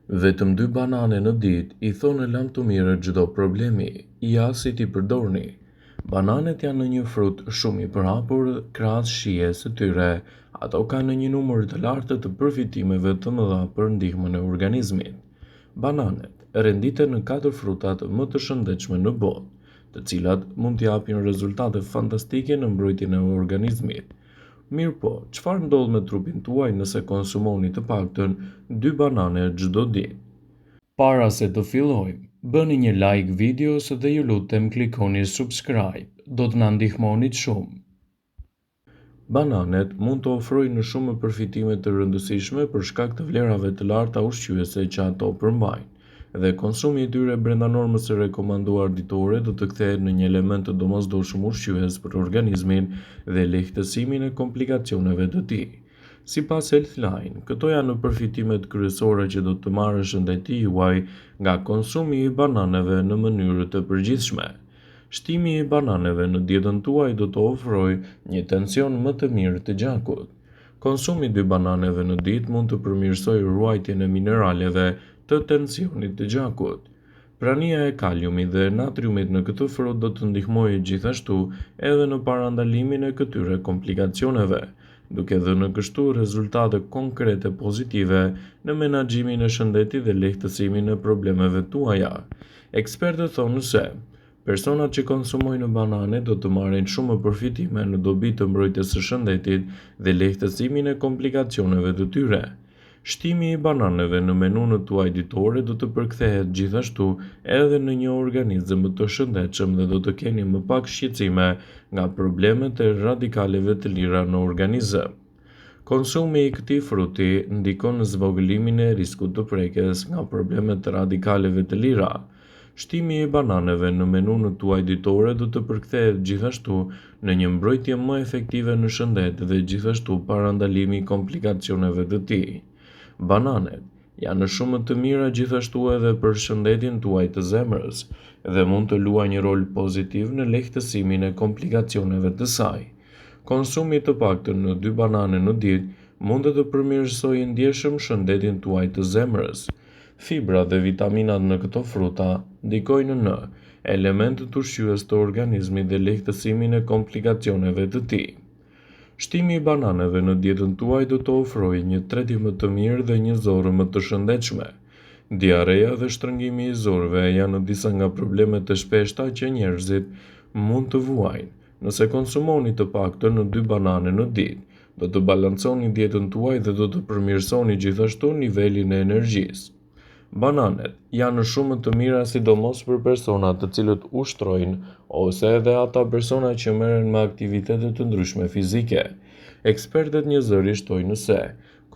Vetëm dy banane në ditë i thonë lamtumirë çdo problemi. Ja si t'i përdorni. Bananet janë një frut shumë i përhapur krahas shijes së tyre, ato kanë një numër të lartë të përfitimeve të mëdha për ndihmën e organizmit. Bananet renditen në katër frutat më të shëndetshme në botë, të cilat mund të japin rezultate fantastike në mbrojtjen e organizmit. Mirëpo, çfarë ndodh me trupin tuaj nëse konsumoni të paktën dy banane çdo ditë? Para se të fillojmë, bëni një like videos dhe ju lutem klikoni subscribe, do të na ndihmonit shumë. Bananet mund të ofrojnë shumë përfitime të rëndësishme për shkak të vlerave të larta ushqyese që ato përmbajnë. Dhe konsumi i tyre brenda normës së rekomanduar ditore do të kthehet në një element të domosdoshëm ushqyes për organizmin dhe lehtësimin e komplikacioneve të tij. Sipas Healthline, këto janë përfitimet kryesore që do të marrë shëndeti juaj nga konsumi i bananeve në mënyrë të përgjithshme. Shtimi i bananeve në dietën tuaj do të ofrojë një tension më të mirë të gjakut. Konsumi i dy bananeve në ditë mund të përmirësojë ruajtjen e mineraleve të tensionit të gjakut. Prania e kaliumit dhe natriumit në këtë frut do të ndihmojë gjithashtu edhe në parandalimin e këtyre komplikacioneve, duke dhënë kështu rezultate konkrete pozitive në menaxhimin e shëndetit dhe lehtësimin e problemeve tuaja. Ekspertët thonë se Personat që konsumojnë banane do të marrin shumë përfitime në dobi të mbrojtjes së shëndetit dhe lehtësimin e komplikacioneve të tyre. Shtimi i bananeve në menunë tuaj ditore do të përkthehet gjithashtu edhe në një organizëm të shëndetshëm dhe do të keni më pak shqetësime nga problemet e radikaleve të lira në organizëm. Konsumi i këtij fruti ndikon në zvogëlimin e riskut të prekjes nga problemet e radikaleve të lira. Shtimi i bananeve në menunë tuaj ditore do të përkthehet gjithashtu në një mbrojtje më efektive në shëndet dhe gjithashtu parandalimi i komplikacioneve të tij. Bananet janë shumë të mira gjithashtu edhe për shëndetin tuaj të zemrës dhe mund të luajnë një rol pozitiv në lehtësimin e komplikacioneve të saj. Konsumi të paktën në dy banane në ditë mund të përmirësojë ndjeshëm shëndetin tuaj të zemrës. Fibra dhe vitaminat në këto fruta ndikojnë në elementët ushqyes të organizmit dhe lehtësimin e komplikacioneve të tij. Shtimi i bananeve në dietën tuaj do të ofrojë një tretje më të mirë dhe një zorrë më të shëndetshme. Diarreja dhe shtrëngimi i zorrëve janë disa nga problemet e shpeshta që njerëzit mund të vuajnë. Nëse konsumoni të paktën dy banane në ditë, do të balanconi dietën tuaj dhe do të përmirësoni gjithashtu nivelin e energjisë. Bananet janë shumë të mira sidomos për personat të cilët ushtrojnë ose edhe ata persona që merren me aktivitete të ndryshme fizike. Ekspertët njëzëri shtojnë se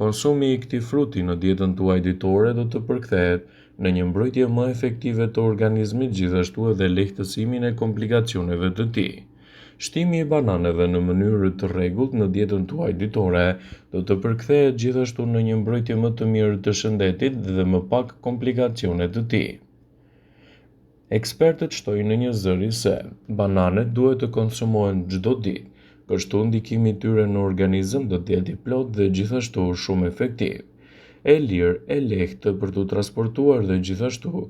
konsumi i këtij fruti në dietën tuaj ditore do të përkthehet në një mbrojtje më efektive të organizmit gjithashtu edhe lehtësimin e komplikacioneve të tij. Shtimi i bananeve në mënyrë të rregullt në dietën tuaj ditore do të përkthehet gjithashtu në një mbrojtje më të mirë të shëndetit dhe më pak komplikacione të tij. Ekspertët shtojnë njëzëri se bananet duhet të konsumohen çdo ditë, kështu ndikimi i tyre në organizëm do të jetë i plotë dhe gjithashtu shumë efektiv. E lirë, e lehtë për t'u transportuar dhe gjithashtu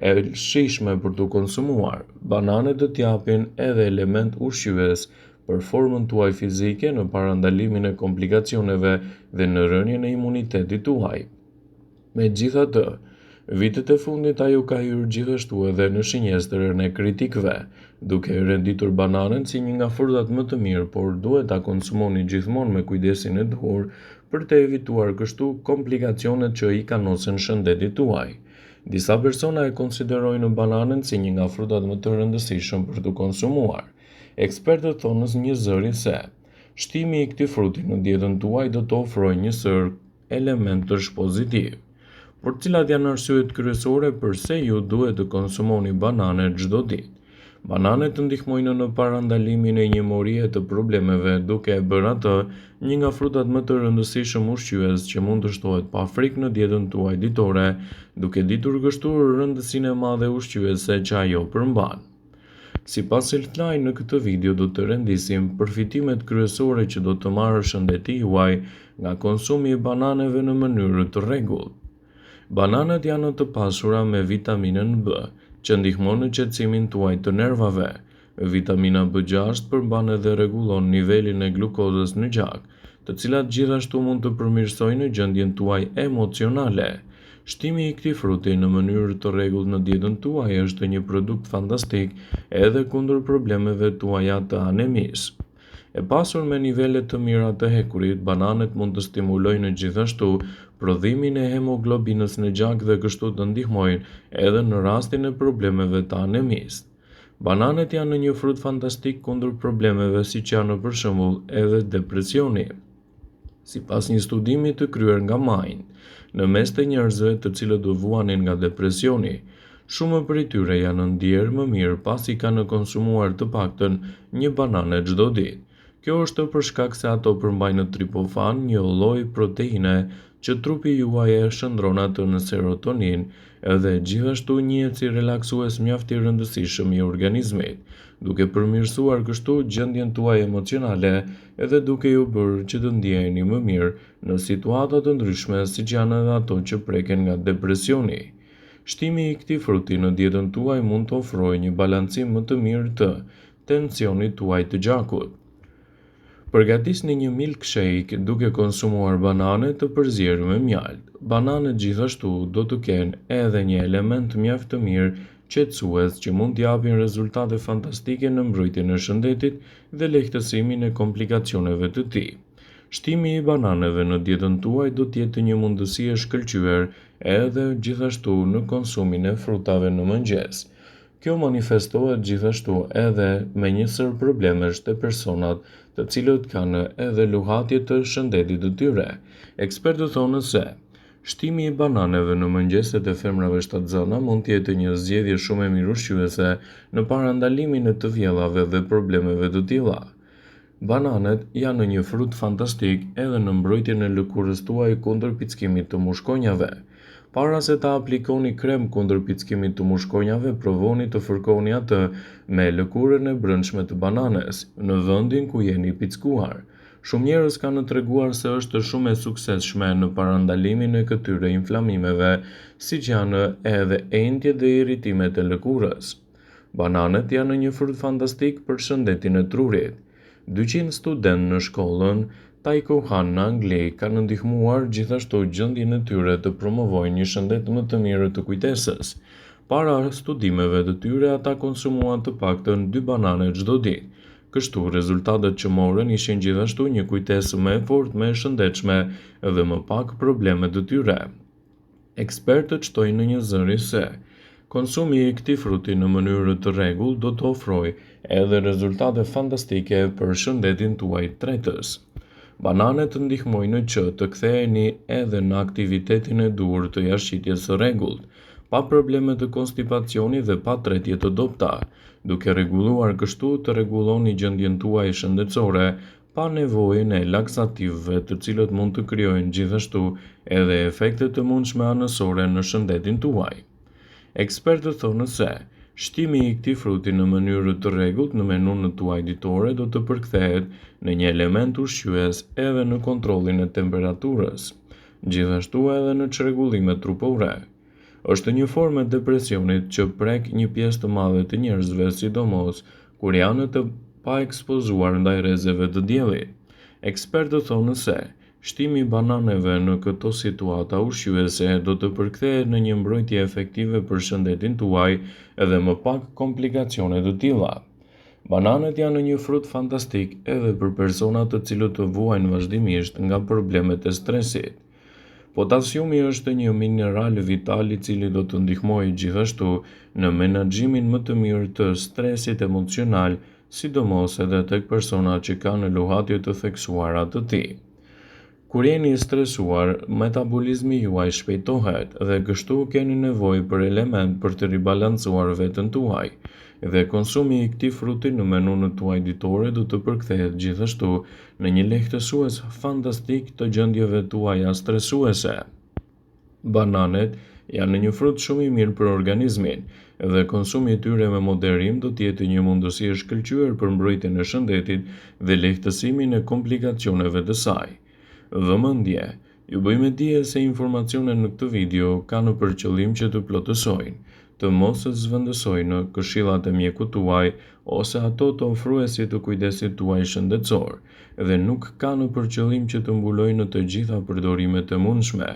e shijshme për t'u konsumuar, bananet do të japin edhe element ushqyes për formën tuaj fizike në parandalimin e komplikacioneve dhe në rënien e imunitetit tuaj. Megjithatë, vitet e fundit ajo ka hyrë gjithashtu edhe në shënjestrën e kritikëve, duke e renditur bananen si një nga frutat më të mirë, por duhet ta konsumoni gjithmonë me kujdesin e duhur për të evituar kështu komplikacionet që i kanosen shëndetit tuaj. Disa persona e konsiderojnë bananen si një nga frutat më të rëndësishëm për t'u konsumuar. Ekspertët thonë njëzëri se shtimi i këtij fruti në dietën tuaj do të ofrojë një sërë elementësh pozitivë. Por cilat janë arsyet kryesore përse ju duhet të konsumoni banane çdo ditë? Bananet të ndihmojnë në parandalimin e një morie të problemeve, duke e bërë atë një nga frutat më të rëndësishëm ushqyes që mund të shtohet pa frikë në dietën tuaj ditore, duke ditur kështu rëndësinë e madhe ushqyese që ajo përmban. Sipas Healthline në këtë video do të rendisim përfitimet kryesore që do të marrë shëndeti juaj nga konsumi i bananeve në mënyrë të rregullt. Bananet janë të pasura me vitaminën B, që ndihmon në qetësimin tuaj të nervave. Vitamina B6 përmban edhe rregullon nivelin e glukozës në gjak, të cilat gjithashtu mund të përmirësojnë gjendjen tuaj emocionale. Shtimi i këtij fruti në mënyrë të rregullt në dietën tuaj është një produkt fantastik edhe kundër problemeve tuaja të anemisë. E pasur me nivele të mira të hekurit, bananet mund të stimulojnë gjithashtu prodhimin e hemoglobinës në gjak dhe kështu të ndihmojnë edhe në rastin e problemeve të anemisë. Bananet janë një frut fantastik kundër problemeve siç janë për shembull edhe depresioni. Sipas një studimi të kryer nga Mind, në mes të njerëzve të cilët vuanin nga depresioni, shumë prej tyre janë ndjerë më mirë pasi kanë konsumuar të paktën një banane çdo ditë. Kjo është për shkak se ato përmbajnë triptofan, një lloj proteine që trupi juaj e shndërron atë në serotonin dhe gjithashtu njihet si relaksues mjaft i rëndësishëm i organizmit, duke përmirësuar kështu gjendjen tuaj emocionale edhe duke ju bërë që të ndjeheni më mirë në situata të ndryshme siç janë edhe ato që preken nga depresioni. Shtimi i këtij fruti në dietën tuaj mund të ofrojë një balancim më të mirë të tensionit tuaj të gjakut. Përgatisni një milkshake duke konsumuar banane të përzier me mjaltë. Bananet gjithashtu do të kenë edhe një element mjaft të mirë qetësues që mund të japin rezultate fantastike në mbrojtjen e shëndetit dhe lehtësimin e komplikacioneve të tij. Shtimi i bananeve në dietën tuaj do të jetë një mundësi e shkëlqyer edhe gjithashtu në konsumin e frutave në mëngjes. Kjo manifestohet gjithashtu edhe me një sërë problemesh te personat të cilët kanë edhe luhatje të shëndetit të tyre. Ekspertët thonë se shtimi i bananeve në mëngjeset e femrave shtatzëna mund të jetë një zgjedhje shumë e mirë ushqyese në parandalimin e të vjellave dhe problemeve të tilla. Bananet janë një frut fantastik edhe në mbrojtjen e lëkurës tuaj kundër pickimit të mushkonjave. Para se ta aplikoni krem kundër pickimit të mushkonjave, provoni të fërkoni atë me lëkurën e brendshme të bananes, në vendin ku jeni pickuar. Shumë njerëz kanë treguar se është shumë e suksesshme në parandalimin e këtyre inflamimeve, siç janë edhe enjtjet dhe irritimet e lëkurës. Bananet janë një frut fantastik për shëndetin e trurit. 200 studentë në shkollën Taikouhan në Angli kanë ndihmuar gjithashtu gjendjen e tyre të promovojnë një shëndet më të mirë të kujtesës. Para studimeve të tyre ata konsumuan të paktën 2 banane çdo ditë. Kështu, rezultatet që morën ishin gjithashtu një kujtesë më e fortë, më e shëndetshme dhe më pak probleme të tyre. Ekspertët shtojnë në një zëri se konsumi i këtij fruti në mënyrë të rregullt do të ofrojë edhe rezultate fantastike për shëndetin tuaj tretës. Bananet ndihmojnë që të ktheheni edhe në aktivitetin e duhur të jashtëqitjes së rregullt, pa probleme të konstipacionit dhe pa tretje të dobëta, duke rregulluar kështu të rregulloni gjendjen tuaj shëndetësore pa nevojën e laksativëve të cilët mund të krijojnë gjithashtu edhe efekte të mundshme anësore në shëndetin tuaj. Ekspertët thonë se shtimi i këtij fruti në mënyrë të rregullt në menunë tuaj ditore do të përkthehet në një element ushqyes edhe në kontrollin e temperaturës, gjithashtu edhe në çrregullimet trupore. Është një formë e depresionit që prek një pjesë të madhe të njerëzve, sidomos kur janë të paekspozuar ndaj rrezeve të diellit. Ekspertët thonë se shtimi i bananeve në këto situata ushqyese do të përkthehet në një mbrojtje efektive për shëndetin tuaj dhe më pak komplikacione të tilla. Bananet janë një frut fantastik edhe për personat të cilët vuajnë vazhdimisht nga problemet e stresit. Potasiumi është një mineral vital i cili do të ndihmojë gjithashtu në menaxhimin më të mirë të stresit emocional, sidomos edhe tek personat që kanë luhatje të theksuara të tij. Kur jeni i stresuar, metabolizmi juaj shpejtohet dhe kështu keni nevojë për element për të ribalancuar veten tuaj. Dhe konsumi i këtij fruti në menunë tuaj ditore do të përkthehet gjithashtu në një lehtësues fantastik të gjendjeve tuaja stresuese. Bananet janë një frut shumë i mirë për organizmin dhe konsumi i tyre me moderim do të jetë një mundësi e shkëlqyer për mbrojtjen e shëndetit dhe lehtësimin e komplikacioneve të saj. Vëmendje! Ju bëj me dije se informacionet në këtë video kanë për qëllim që të plotësojnë, të mos zvendësojnë këshillat e mjekut tuaj ose ato të ofruesit të kujdesit tuaj shëndetësor dhe nuk kanë për qëllim që të mbulojnë të gjitha përdorimet e mundshme,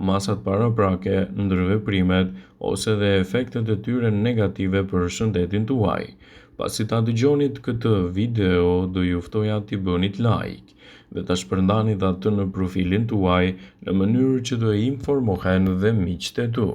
masat paraprake, ndërveprimet ose dhe efektet e tyre negative për shëndetin tuaj. Pasi ta dëgjonit këtë video, do ju ftoja t'i bënit like dhe ta shpërndanit atë në profilin tuaj në mënyrë që të informohen dhe miqtë e tu.